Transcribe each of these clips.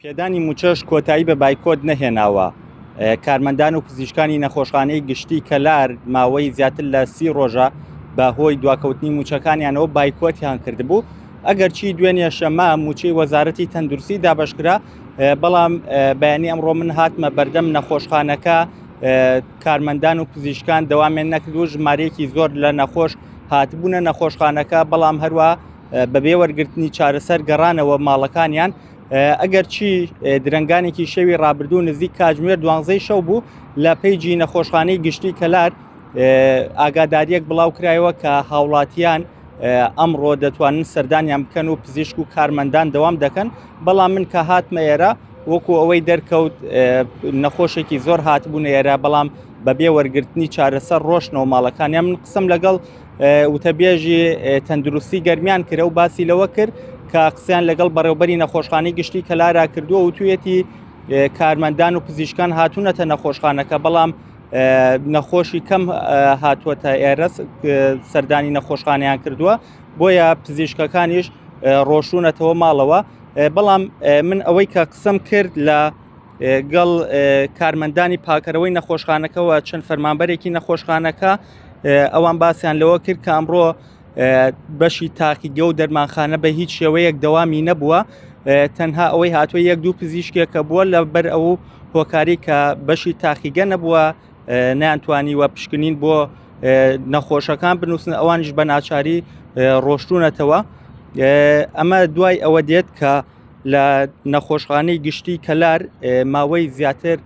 پێدانی مووچەش کۆتایی بە بایکۆت نەهێناوە. کارمەندان و پزیشکانی نەخۆشخانەی گشتی کەلار ماوەی زیاتر لە سی ڕۆژە بە هۆی دواکەوتنی مووچەکانیانەوە بایکۆتیان کردبوو. ئەگەرچی دوێنێ شەممە مووچەی وەزارەتی تەندروستی دابەشکرا، بەڵام بەیانی ئەمڕۆ من هاتمە بەردەم نەخۆشخانەکە کارمەندان و پزیشکان دەوامیان نەکرد و ژمارەیەکی زۆر لە نەخۆش هاتبوونە نەخۆشخانەکە، بەڵام هەروە بەبێ وەرگرتنی چارەسەر گەڕانەوە ماڵەکانیان. ئەگەرچی درەنگانێکی شەوی ڕابردوو نزیک کاتژمێر دوانزەی شەو بوو لە پەیجی نەخۆشخانەی گشتی کەلار ئاگاداریەک بڵاو کرایەوە کە هاوڵاتیان ئەمڕۆ دەتوانن سەردانیان بکەن و پزیشک و کارمەندان دەوام دەکەن بەڵام من کە هاتمە ئێرە وەکو ئەوەی دەرکەوت نەخۆشێکی زۆر هاتبوون ئێرە بەڵام بەبێ وەرگرتنی چارەسەر ڕۆشنەوە ماڵەکانیان من قسەم لەگەڵ وتەبێژی تەندروستی گەرمیان کرە و باسی لەوە کرد کە قسەیان لەگەڵ بەڕێوبەری نەخۆشخانەی گشتی کەلارا کردووە وتویەتی کارمەندان و پزیشکان هاتوونەتە نەخۆشخانەکە بەڵام نەخۆشی کەم هاتووەتە ئێرە سەردانی نەخۆشخانیان کردووە بۆیە پزیشکەکانیش ڕۆشتونەتەوە ماڵەوە بەڵام من ئەوەی کە قسەم کرد لە گەڵ کارمەندانی پاکەرەوەی نەخۆشخانەکەەوە چەند فەرمانبەرێکی نەخۆشخانەکە ئەوان باسییان لەوە کرد کە ئەمڕۆ بەشی تاقیگە و دەرمانخانە بە هیچ شێوەیەک دەوامی نەبووە تەنها ئەوەی هاتووە یەک دوو پزیشکێکە بووە لە بەر ئەو هۆکاری کە بەشی تاقیگە نەبووە نیانتوانیوە پشکنین بۆ نەخۆشەکان بنووسن ئەوانیش بە ناچاری ڕۆشتونەتەوە ئەمە دوای ئەوە دێت کە لە نەخۆشخانەی گشتی کەلار ماوەی زیاتر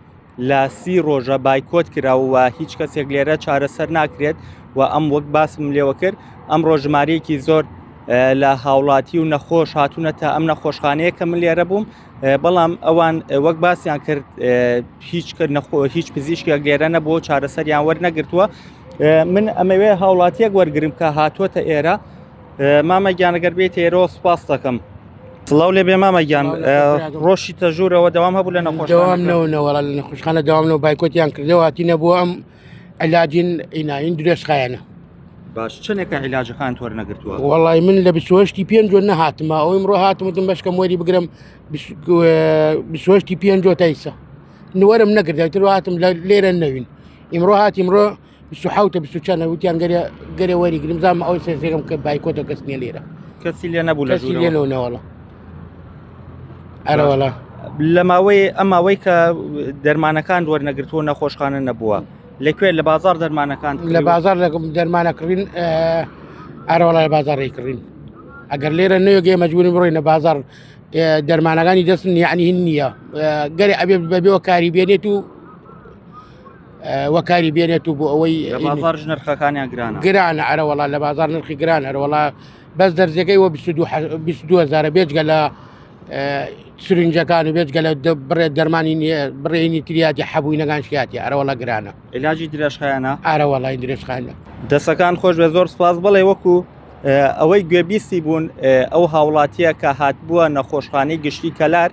لە سی ڕۆژە بایکۆت کرا و هیچ کەسێک لێرە چارەسەر ناکرێت و ئەم وەک باسم لێوە کرد ئەمڕۆ ژمارەیەکی زۆر لە هاوڵاتی و نەخۆش هاتوونەتە ئەم نەخۆشخانەیە کە من لێرە بووم بەڵام ئەوان وەک باسییان کرد هیچ کرد نەخۆ هیچ پزیشکێک لێرە نەبوو چارەسەریان وەرنەگرتووە من ئەمەوێ هاوڵاتیەک وەرگرم کە هاتووەتە ئێرە مامە گیان ئەگەر بێیتە ئێرەوە سوپاس دەکەم. سڵاو لێ بێ مامە گیان ڕۆشی تەژورەوە دەوام هەبوو لە نەخۆش دەوام نەوە نەوەڵا لە نەخۆشخانە دەوام نەوە بایکۆتیان کردەوە هاتی نەبوو ئەم علاجین ئیناین درێژخایەنە باش چەندێکە عیلاجەکان تۆر نەگرتووە وەڵی من لە بسوەشتی پێنج نەهاتمە ئەو ئمڕۆ هاتم وتم بەشکەم وەری بگرم بسوەشتی پێنج تایسە نوەرم نەگرت تر هاتم لێرە نەوین ئیمڕۆ هات ئیمڕۆ 27 بیست و چەندە وتیان گەرێ گەرێ وەری گرم زانم ئەوەی سێزێکم کە بایکۆتە کەس نییە لێرە کەسی لێ نەبوو لە کەسی لێ نەوە نەوەڵا ئەرەوەڵا لە ماوەی ئەم ماوەی کە دەرمانەکان وەرنەگرتووە نەخۆشخانە نەبووە لەکوێ لە بازار دەرمانەکان لە بازار لە دەرمانە کڕین ئەرەوەڵا لە بازاڕی کڕین ئەگەر لێرە نوێگەی مەجبوری بڕۆینە بازار دەرمانەکانی دەستن یعنی هین نییە گەرێ ئەبێ بەبێ وەکاری بێنێت و وەکاری بێنێت و بۆ ئەوەی لە بازاڕش نرخەکانیان گرانە گرانە ئەرە وەڵا لە بازار نرخی گران ئەرە وەڵا بەس دەرزیەکەی وە 22 هزارە بێجگە لە سرنجەکان و بێجگە لە بڕێ دەرمانی بڕێنی تریاتی حەبووینەکان شیاتی ئەرە وەڵا گرانە علاجی درێژخایەنە ئارە وەڵای درێژخایەنە دەسەکان خۆش بێ زۆر سپاس بڵێ وەکو ئەوەی گوێبیستی بوون ئەو هاوڵاتیە کە هاتبووە نەخۆشخانەی گشتی کەلار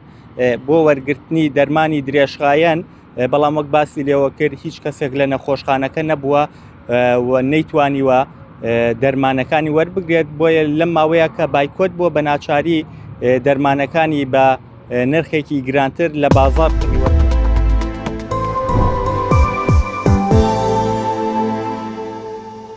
بۆ وەرگرتنی دەرمانی درێژخایەن بەڵام وەک باسی لێوە کرد هیچ کەسێک لە نەخۆشخانەکە نەبووە و نەیتوانیوە دەرمانەکانی وەربگرێت بۆیە لەم ماوەیە کە بایکۆت بووە بە ناچاری دەرمانەکانی بە نرخێکی گرانتر لە بازار کڕیوە.